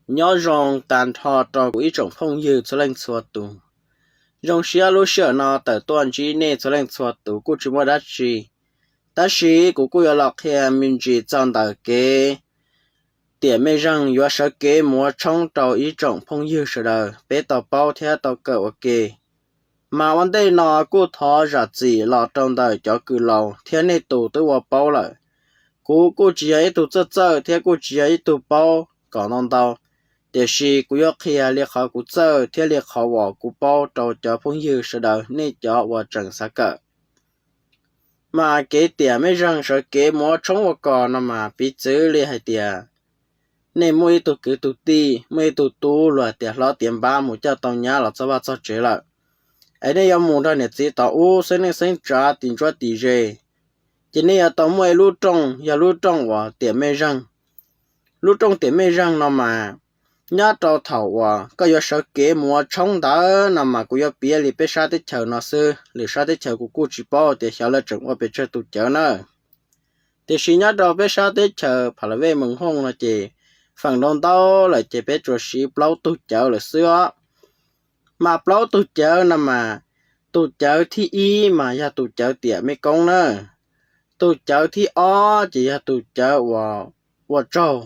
Nyob zoo tag nrho rau kuv ib tsoom phooj ywg txhua leej txhua tus. Zoo siab lub sij hawm no tawm tuaj ntsib nej txhua leej txhua tus kuj tsis muaj dab tsi, tab sis kuv kuj yuav los qhia me ntsis txog ntawm kev tiam mej zeeg yuav sawv kev mus ua tshoob rau ib tsoom phooj ywg sawv daws peb tau paub thiab tau kawm ua ke. Mas ua ntej no kuj thov zam txim los rau ntawm cov kws laus thiab nej tus twb ua paub lawm. Kuv kuj tsis yog ib tug txawj txawj thiab kuj tsis yog ib tug paub kom ntau ntau, tiam sis kuv yuav qhia li qhov kuv txawj thiab li qhov uas kuv paub rau cov phooj ywg sawv daws nej cov uas tseem xav kawm. Mas kev tiam mej zeeg sawv kev mus ua tshoob ua kos no mas piv txwv li hais tias nej muaj ib tug kwv tug tij, muaj ib tug tub luag tias hlob tiav npab mus coj tau nyab los txog vaj txog tsev lawm, es nej yuav mus nrog niam txiv tom ub xeeb neej xeeb tsav tim ntsuav tim ze, ces nej yuav tau muaj ib lub rooj, yog lub rooj uas tiam mej zeeg. Lub rooj tiam mej zeeg no mas nyob rau thaum uas koj yuav sawv kev mus ua tshoob ntawd no mas kuv yuav piav li peb sab teb chaws no xwb, lwm sab teb chaws kuv kuj tsis paub tias xyov lawv tseem ua pes tsawg tus cawv na. Tiam sis nyob rau peb sab teb chaws Pha La Vej Mees Hooj no ces feem ntau ntau lawm ces peb tsuas siv plaub tug cawv lawm xwb os. Mas plaub tug cawv no mas tus cawv thib ib mas yog tus cawv tiam mej koob na, tus cawv thib ob ces yog tus cawv uas ua tsaug,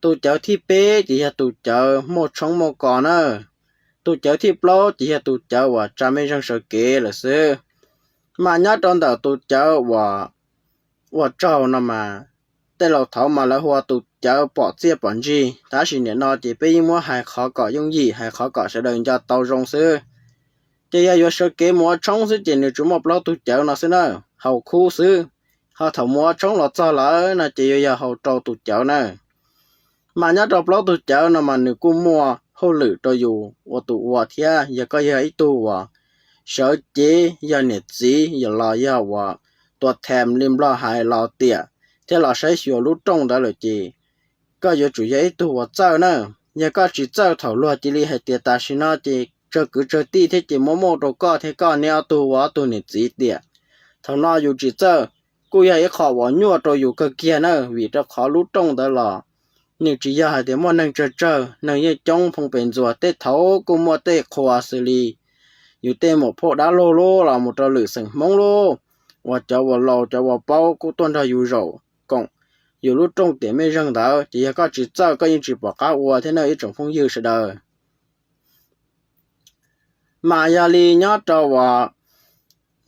tus cawv thib peb ces yog tus cawv muaj tshoob muaj kos na, tus cawv thib plaub ces yog tus cawv uas tsa mej zeeg sawv kev lawm xwb. Mas nyob rau ntawm tus cawv uas ua tsaug no mas tej laus thaud mas lawv hu ua tus cawv pom txiaj pom ntsig, tab sis nim no ces peb yeej muab hais qhov kom yooj yim, hais qhov kom sawv daws nco tau zoo xwb. Ces yog yuav sawv kev mus ua tshoob xwb ces nws tsuas muaj plaub tug cawv no xwb na, haus khub xwb. Ho thaum mus ua tshoob los txog lawm no ces yuav yog haus rau tus cawv na. Mas nyob rau plaub tug cawv no mas nws kuj muaj hauj lwm rau yus ua tus ua thiab. Yog koj yog ib tug uas sawv cev, yog niam txiv los yog uas tua them li Nplog hais los tiam thiab los saib xyuas lub rooj ntawd lawm ces koj yuav tsum yog ib tug uas txawj na. Yog koj tsis txawj thaum luag cia li hais tias tam sim no ces tsawg kwv tsawg tij thiab ces muab muaj rau koj thiab koj neb ob tug ua ob tug niam txiv tiam, thaum no yus tsis txawj kuj yog ib qho uas nyuaj rau yus kawg kiag na, vim rau qhov lub rooj ntawd los nws tsis yog hais tias muaj neeg tsawg tsawg, neeg yeej coob phoo pes ntxuas, tej thaum kuj muaj tej qhua xws li yus tej muam phauj dab laug los mus rau lwm xeem Hmoob los, uas cov uas laus cov uas paub kuj tuaj nrog yus zaum koom yus lub rooj tiam mej zeeg ntawd ces yog koj tsis txawj koj yeej tsis pom qab ua thiab na ib tsoom phooj ywg sawv daws. Mas yog li nyob rau uas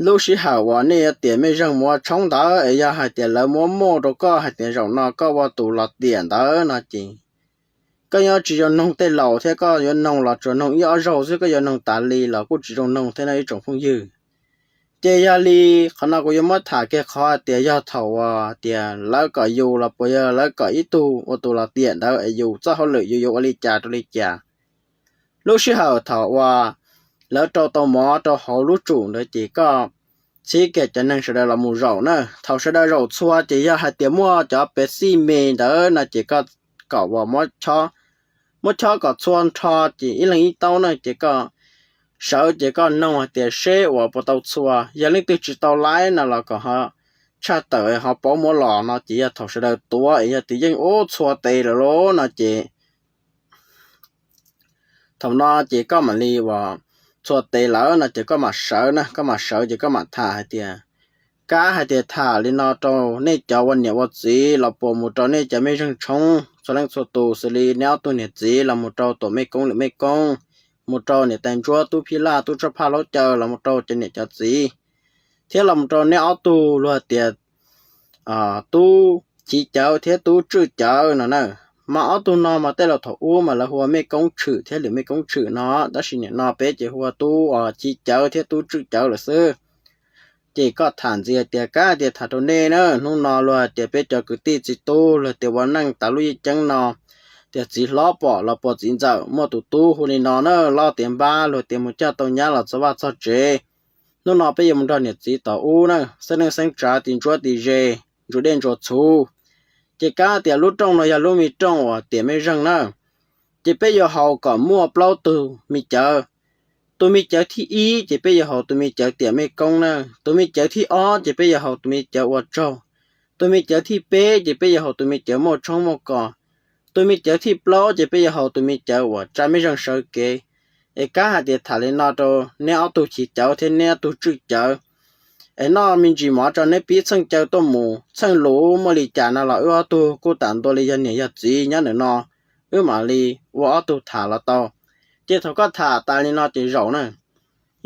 lub sij hawm uas nej yuav tiam mej zeeg mus ua tshoob ntawd es yog hais tias lawv muab muaj rau koj hais tias zaum no koj ua tus los tiam ntawd no ces koj yuav tsis zoo noog tej laus thiab, koj yuav noog los tsuas noog ib ob zaug xwb, koj yuav noog tas li los kuj tsis zoo noog thiab no ib tsoom phooj ywg. Ces yog li qhov no kuv yuav muab tham kiag qhov hais tias yog thaum uas tias lawv kom yus los puas yog lawv kom ib tug ua tus los tiam ntawd es yus txoj hauj lwm yus yuav ua li cas rau li cas. Lub sij hawm thaum uas lawv rau tau mov rau hauv lub tsum ntawd ces koj txhib kiag cov neeg sawv daws los mus zaum na. Thaum sawv daws zaum txhua ces yog hais tias muaj cov pes xij me ntawd no ces koj kom uas muab chob kom txhua nrho ces ib leeg ib taub na ces koj sawv ces koj noog hais tias seb uas puas tau txhua, yog leej twg tsis tau laib no los kom ho tshaj tawm ho paub muab los no ces yog thaum sawv daws tuav es yog tias yeej ub txhua tes lawm lauj no ces thaum no ces koj mam li uas txhua tes lawm no ces koj mam sawv na, koj mam sawv ces koj mam tham hais tias, kab hais tias tham li no rau nej cov ua niam ua txiv los puas mus rau nej cov mej zeeg tshoob txhua leej txhua tus xws li neb ob tug niam txiv los mus rau tuam mej koob lwm mej koob, mus rau niam tais ntsuab tub phij laj tub tsob phaj laub caw los mus rau cov niam cov txiv, thiab los mus rau neb ob tug luag tias tub chiv cawv thiab tub tswj cawv no na. Mas ob tug no mas tej laus thaum ub mas lawv hu ua mej koob tshwm thiab lwm mej koob tshwm no, tab sis nim no peb ces hu ua tub chiv cawv thiab tub tswj cawv lawm xwb. Ces koj tham ntxiv tias, kab tias tham rau nej na, hnub no luag tias peb cov kwv tij txiv tub luag tias ua neej tas lub yeej ceeb no, tias txiv hlob pom los puas txiv ntxawm muaj tus tub hu li no na, loj tiav npab luag tias mus coj tau nyab los txog vaj txog tsev. Hnub no peb yuav mus nrog niam txiv tom ub na, xeeb neej xeeb tsav tim ntsuab tim ze, ntsuas dej ntsuas txhuv. Ces kab tias lub rooj no yog lub me rooj uas tiam mej zeeg na, ces peb yuav haus kom muaj plaub tug me cawv. Tus me cawv thib ib ces peb yuav haus tus me cawv tiam mej koob na, tus me cawv thib ob ces peb yuav haus tus me cawv ua tsaug, tus me cawv thib peb ces peb yuav haus tus me cawv muaj tshoob muaj kos, Tus me cawv thib plaub ces peb yuav haus tus me cawv uas tsa mej zeeg sawv kev. Es kab hais tias tham li no rau neb ob tug chiv cawv thiab neb ob tug tswj cawv, es noj me ntsis mov tso neb pib txheej caw tuaj mus, txheej lus muaj li cas no los wb ob tug kuj tam ntua li yog niam yog txiv nyob ntawm no, wb mam li ua ob tug tham los tau. Ces thaum koj tham tas li no ces zaum na,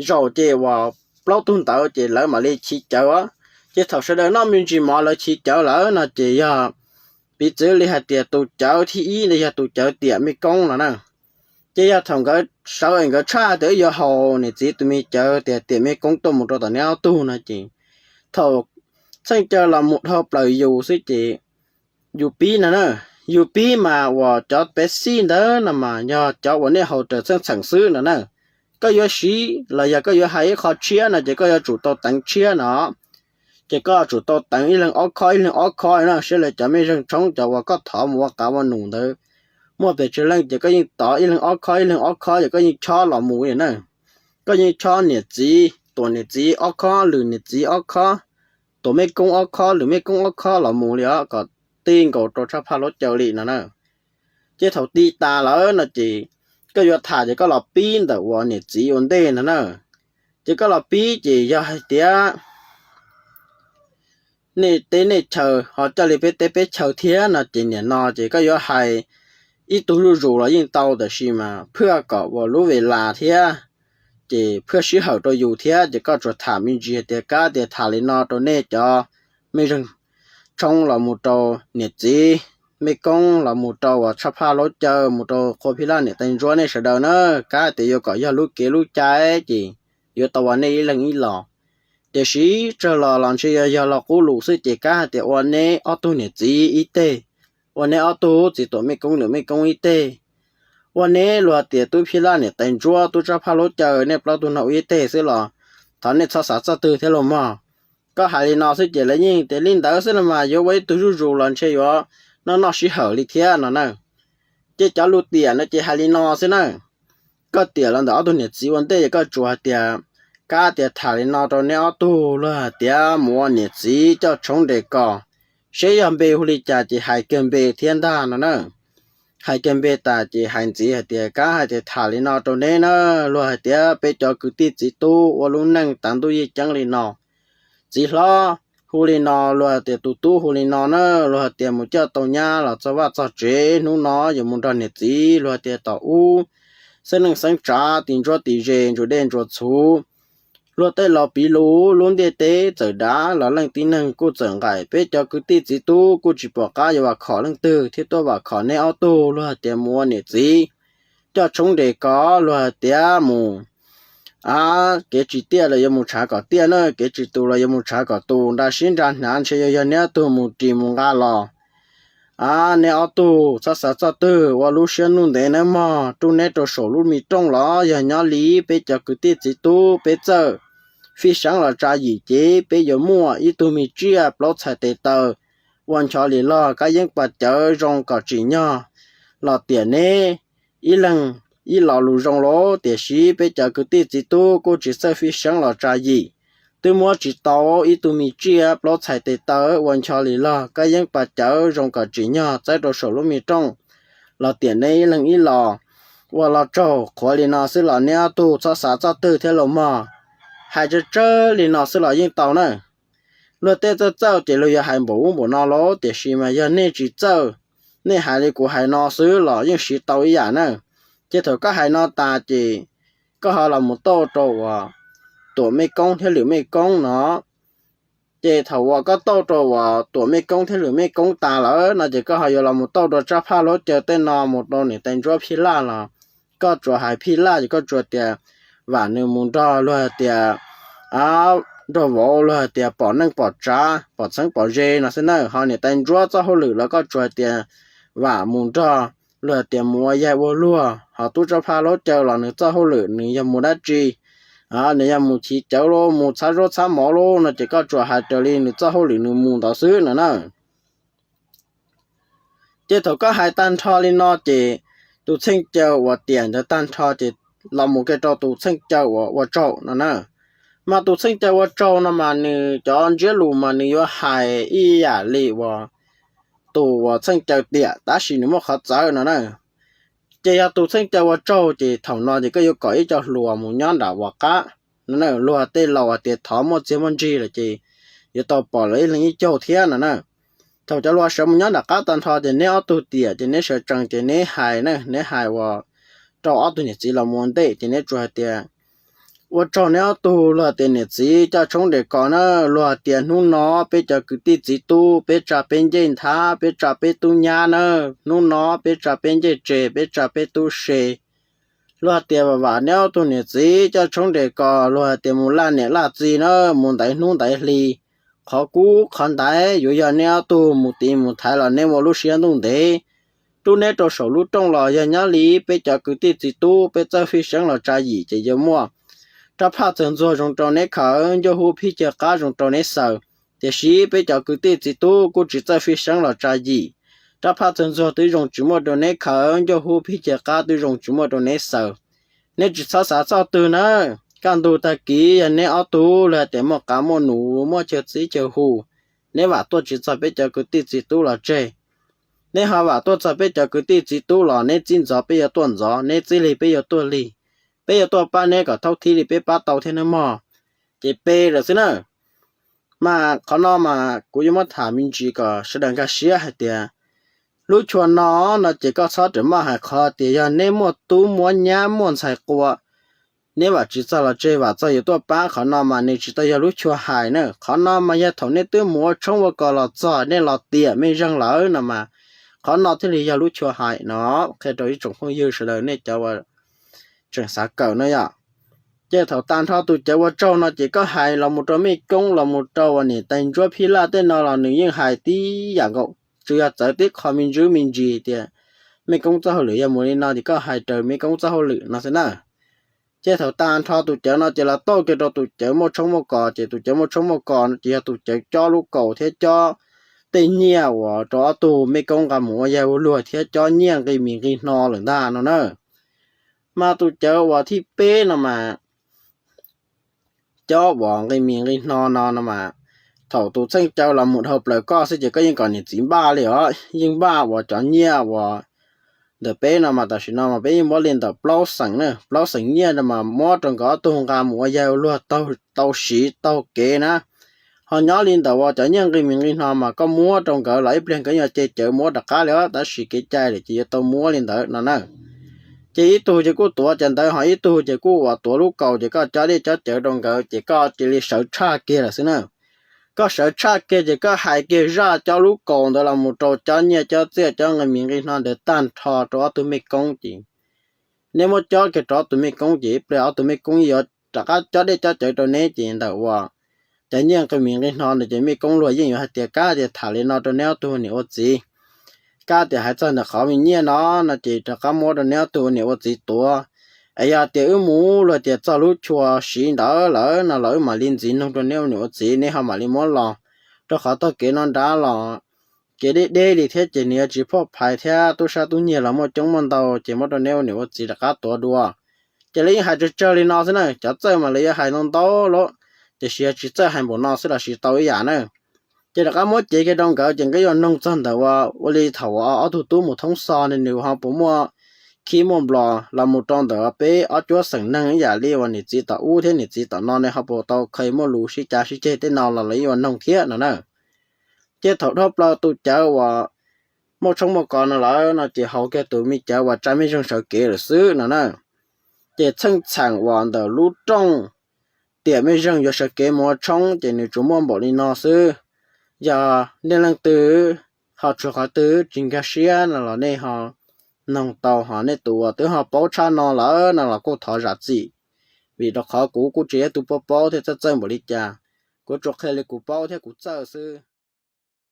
zaum ces uas plaub tug ntawd ces lawv mam li chiv cawv. Ces thaum sawv daws noj me ntsis mov lawv chiv cawv lawm no ces yog piv txwv li hais tias tus cawv thib ib ntawd yog tus cawv tiam mej koob no na. Ces yog thaum nkawd sawv es nkawd tshaj tias wb yuav haus niam txiv tus me cawv tias tiam mej koob tuaj mus rau tom neb ob tug no ces thaum txheej caw los mus dhau plaws yus xwb ces yus pib no na. Yus pib mas uas cov pev xij ntawd no mas yog cov uas nej haus raws txheej txheem xwb no na. Koj yuav siv los yog koj yuav hais ib qho tshiab no ces koj yuav tsum tau teev tshiab no. Ces koj tsum tau teev ib leeg ob khob ib leeg ob khob no, saib lawv cov mej zeeg tshoob cov uas koj thov mus ua qav ua num ntawd muaj pes tsawg leej ces koj yeej tov ib leeg ob khob ib leeg ob khob ces koj yeej chob los mus li na. Koj yeej chob niam txiv, tuam niam txiv ob khob, lwm niam txiv ob khob, tuam mej koob ob khob, lwm mej koob ob khob los mus li os, kom ti nkaus rau tshaj phaj hlaub caw li no na. Ces thaum ti tas lawm no ces koj yuav tham ces koj los pib ntawm uas niam txiv ua ntej no na. Ces koj los pib ces yog hais tias nej teb nej chaw ho coj li peb teb peb chaw thiab no ces nim no ces koj yuav hais ib tug zuj zus los yeej tau tab sis mas phwaj kom ua lub ves las thiab, ces phwaj sij hawm rau yus thiab ces koj tsuas tham me ntsis hais tias kab tias tham li no rau nej cov mej zeeg tshoob los mus rau niam txiv, mej koob los mus rau uas tshaj phaj hlaub caw mus rau qhua phij laj niam tais ntsuab nej sawv daws na, kab tias yuav kom yog lub kev lub cai ces yuav tau ua nej ib leeg ib los. Tiam sis tsawg los los ntshe yog yog los qub lus xwb ces kab hais tias ua neb ob tug niam txiv ib teg, ua neb ob tug txiv tuam mej koob lwm mej koob ib teg, ua neb luag tias tub phij laj niam tais ntsuab tub tshaj phaj hlaub caw nej plaub tug no ua ib teg xwb los thov nej txhob xav txoj twg thiab los mog. Koj hais li no xwb ces lawv yeej tias li ntawd xwb los mas yuav ua ib tug zuj zus los ntshe yuav noj noj sij hawm li thiab no na. Ces cov lus tiam no ces hais li no xwb na. Koj tiam los ntawm ob tug niam txiv ua ntej es koj tsuas hais tias kab tias tham li no rau neb ob tug luag hais tias mus ua niam txiv coj tshoob nres kos, seb yog npe hu li cas ces hais kiag npe thiab ntag no na. Hais kiag npe tas ces hais ntxiv hais tias kab hais tias tham li no rau neb na, luag hais tias peb cov kwv tij txiv tub ua lub neej tav ntuj yij ceeb li no, txiv hlob hu li no, luag hais tias tus tub hu li no na, luag hais tias mus coj tau nyab los txog vaj txog tsev, hnub no yuav mus nrog niam txiv, luag hais tias tom ub xeeb neej xeeb tsav, tim ntsuab tim ze, ntsuas dej ntsuas txhuv, luag tej laus piv lus, lub ntiaj teb txawm dav los leej tib neeg kuj txawm nqaim, peb cov kwv tij txiv tub kuj tsis pom qab yuav vam khom leej twg thiab tuaj vam khom neb ob tug, luag hais tias mus ua niam txiv coj tshoob nres kos, luag hais tias mus a, kev tsis tiaj los yuav mus tshav kom tiaj na, kev tsis tus los yuav mus tshav kom tus, nra sib nra hnav ntshe yuav yog neb ob tug mus ris mus nqa los. A, neb ob tug txhob xav txoj twg, ua lub siab nuj ntev nawb mog, rub neb rau saum lub me rooj los yog nyob li peb cov kwv tij txiv tub peb txawj fij seev los tsa yim ces peb yuav muaj ib tug me tsiaj plaub txhais tes taw ua ncho li log kab yeeb pas cawv zoo kom tsim nyog los tiam neb ib leeg ib lo lus zoo lauj. Tiam sis peb cov kwv tij txiv tub kuj tsis txawj fij seev los tsa yim, twb muab tsis tau ib tug me tsiaj plaub txhais tes taw ua ncho li log kab yeeb pas cawv zoo kom tsim nyog txawb rau saum lub me rooj los tiam neb ib leeg ib lo. Ua los tsaug, qhuav li no xwb los neb ob tug txhob xav txoj twg thiab los mog. Hais tsawg tsawg li no xwb los yeej tau na. Luag tej txawj txawj ces luag yuav hais npaum ub npaum no lauj, tiam sis mas yog nej tsis txawj, nej hais li kuv hais no xwb los yeej siv tau ib yam na. Ces thaum koj hais no tas ces koj ho los mus tauj rau uas tuam mej koob thiab lwm mej koob no. Ces thaum uas koj tauj rau uas tuam mej koob thiab lwm mej koob tas lawm no ces koj ho yuav los mus tauj rau tsab phaj hlaub caw tej no mus rau niam tais ntsuab phij laj los koj tsuas hais phij laj ces koj tsuas tias vam nws mus nrog luag hais tias nrog vauv luag hais tias pom neej pom tsav pom txheeb pom ze no xwb na. Ho niam tais ntsuab txoj hauj lwm los koj tsuas hais tias vam mus nrog luag hais tias mus ua yaig ua luag. Ho tub tsab phaj hlaub caw los nws txoj hauj lwm nws yog mus dab tsi, nws yog mus chiv cawv los mus txhab zaub txhab mov los no ces koj tsuas hais raws li nws txoj hauj lwm nws mus ntawd xwb no na. Ces thaum koj hais tag nrho li no ces tus txheej caw uas tiam ntawd tag nrho ces los mus kiag rau tus txheej caw uas ua tsaug no na. Mas tus txheej caw ua tsaug no mas nws cov ntsiab lus mas nws yuav hais ib yam li uas tus uas txheej caw tiam tab sis nws muaj qhov txawv no na. Ces yog tus txheej caw ua tsaug ces thaum no ces koj yuav kom ib co hluas mus nyob nram uas qab no na, luag tej laus hais tias thov muaj txiag muaj ntsig lawm ces yuav tau pom lawv ib leeg ib caug thiab no na. Thaum cov hluas sawv mus nyob nram qab tag nrho ces neb ob tug tiam ces neb sawv tsees ces neb hais na, neb hais uas rau ob tug niam txiv los mus ua ntej ces neb tsuas hais tias, ua tsaug neb ob tug, luag tias niam txiv coj tshoob nres kos na, luag tias hnub no peb cov kwv tij txiv tub peb tsa peb ncej nthab, peb tsa peb tub nyab na, hnub no peb tsa peb ncej tsev, peb tsa peb tub se. Luag tias vam vam neb ob tug niam txiv coj tshoob nres kos, luag tias mus laj niam laj txiv na, mus ntaiv hnub ntaiv hli, qhov kub qhov ntaiv yuav yog neb ob tug mus tiv mus thaiv los neb ua lub siab ntuj ntev. Rub neb rau saum lub rooj los yog nyob li peb cov kwv tij txiv tub peb txawj fij seeb los tsa yim ces yuav muaj rab phaj txawg ntxuag zoo rau neb khaws, ncuaj hub phij cawg qab zoo rau neb xaws. Tiam sis peb cov kwv tij txiv tub kuj tsis txawj fij seeb los tsa yim, rab phaj txawg ntxuag twb zoo tsis muaj rau neb khaws, ncuaj hub phij cawg qab twb zoo tsis muaj rau neb xaws. Neb tsis txhob xav txog twg na, kaj ntug tag kis yog neb ob tug los tias muaj qav muaj num muaj chaw txib chaw hu, neb vam tuaj tsis txog peb cov kwv tij txiv tub los tseg. Neb ho vam tuaj txog peb cov kwv tij txiv tub los neb txib ntxov peb yuav tuaj ntxov, neb txib lig peb yuav tuaj lig, peb yuav tuaj pab neb kom thaub thib li peb pab tau thiab nawb mog. Ces pe lawm xwb na. Mas qhov no mas kuv yuav muab tham me ntsis kom sawv daws nkag siab hais tias lub chua no, no ces koj txhob ram maj hais qhov tias yog neb muaj tub muaj nyab muaj ntxhais qua, neb vam tsis txog los tseg, vam txog yuav tuaj pab, qhov no mas nws tsis tau yog lub chua hais na. Qhov no mas yog thaum nej twb mus ua tshoob ua kos los txog nej los tiam mej zeeg lawm no mas, qhov no thiaj li yog lub chua hais no. Qhia rau ib tsoom phooj ywg sawv daws nej cov uas tseem xav kawm no yom. Ces thaum tag nrho tus cawv ua tsaug no ces koj hais los mus rau mej koob los mus rau uas niam tais ntsuab phij laj tej no los nws yeej hais tib yam nkaus, tsuas yog txawv tib qho me ntsis me ntsis tias mej koob txoj hauj lwm yog mus li no ces koj hais raws mej koob txoj hauj lwm no xwb na. Ces thaum tag nrho tus cawv no ces los tauj kiag rau tus cawv muaj tshoob muaj kos, ces tus cawv muaj tshoob muaj kos ces yog tus cawv cob lub kaus thiab cob tej nyiaj uas rau ob tug mej koob nqa mus ua yaig ua luag thiab cob nyiaj nqi mis nqi hno lawm ntag no na. Mas tus cawv uas thib peb no mas cob uas nqi mis nqi hno no no mas, thaum tus txheej caw los mus dhau plaws koj xwb ces koj yeej kom niam txiv npaj li os, yeej npaj uas cov nyiaj uas ntawm peb no mas tam sim no mas peb yeej muab li ntawm plaub xeem na, plaub xeem nyiaj no mas muab rau nkawd ob tug nqa mus ua yaig ua luag tau siv tau kev na. Ho nyob li ntawm uas cov nyiaj nqi mis nqi hno mas koj muab rau nkawd los ib pliag nkawd yuav ce cawv muab rov qab li os, tab sis kev cai lawm ces yuav tau muab li ntawd no na. Ces ib tug ces kuj tuav cov ntawd, ho ib tug ces kuj uas tuav lub kaus, ces koj cob dej cob cawv rau nkawd ces koj cia li sawv tshaj kiag lawm xwb na. Koj sawv tshaj kiag ces koj hais kiag zaj cob lub kaus ntawd los mus rau cob nyiaj cob txiaj cob nqi mis nqi hno ntawd tag nrho rau ob tug mej koob ces neb muab cob kiag rau ob tug mej koob ces ib pliag ob tug mej koob yuav rov qab cob dej cob cawv rau neb ces ntawm uas cov nyiaj nqi mis nqi hno ntawd ces mej koob luag yeej yuav hais tias kab tias tham li no rau neb ob tug ua niam ua txiv, kab tias hais txog ntawm qhov me nyiaj no no ces rov qab muab rau neb ob tug ua niam ua txiv tuav. Es yog tias wb mus luag tias txog lub chua siv ntawd lawm no los wb mam li ntxiv nug rau neb ua niam ua txiv, neb ho mam li muab los, rau qhov taug kev no nrad los kev deb deb li thiab ces nws yuav tsis phoj phais thiab tub sab tub nyiag los muaj coob muaj ntau ces muab rau neb ua niam ua txiv rov qab tuav dua. Ces lawv yeej hais tsawg tsawg li no xwb na, cov txawj mas lawv yuav hais ntau ntau lawm, tiam sis yog tsis txawj hais npaum no xwb los siv tau ib yam na. Ces rov qab muab cev kiag rau nkawd ces nkawd yuav noog txog ntawm uas ua li thaum uas ob tug tub mus thoob xo ne nws ho puas muaj khib muaj nplos los mus rau ntawm peb ob cuab xeem neeg ib yam li uas niam txiv tom ub thiab niam txiv tom no ne ho puas tau kha muaj lus sib cav sib ceg tej no los lawv yuav noog thiab no na. Ces thaum dhau plaws tus cawv uas muaj tshoob muaj kos no lawm no ces haus kiag tus me cawv uas tsa mej zeeg sawv kev lawm xwb no na. Ces txheej txheem uas ntawm lub rooj tiam mej zeeg yuav sawv kev mus ua tshoob ces nws tsuas muaj npaum li no xwb. Yog nej leej twg ho tshuav qhov twg tsis nkag siab no los nej ho noog tau, ho nej tus uas twb ho paub tshaj no lawm no los kuj thov zam txim, vim rau qhov kuv kuj tsis yog tus paub paub thiab txawj txawj npaum li cas, kuv tsuas qhia li kuv paub thiab kuv txawj xwb.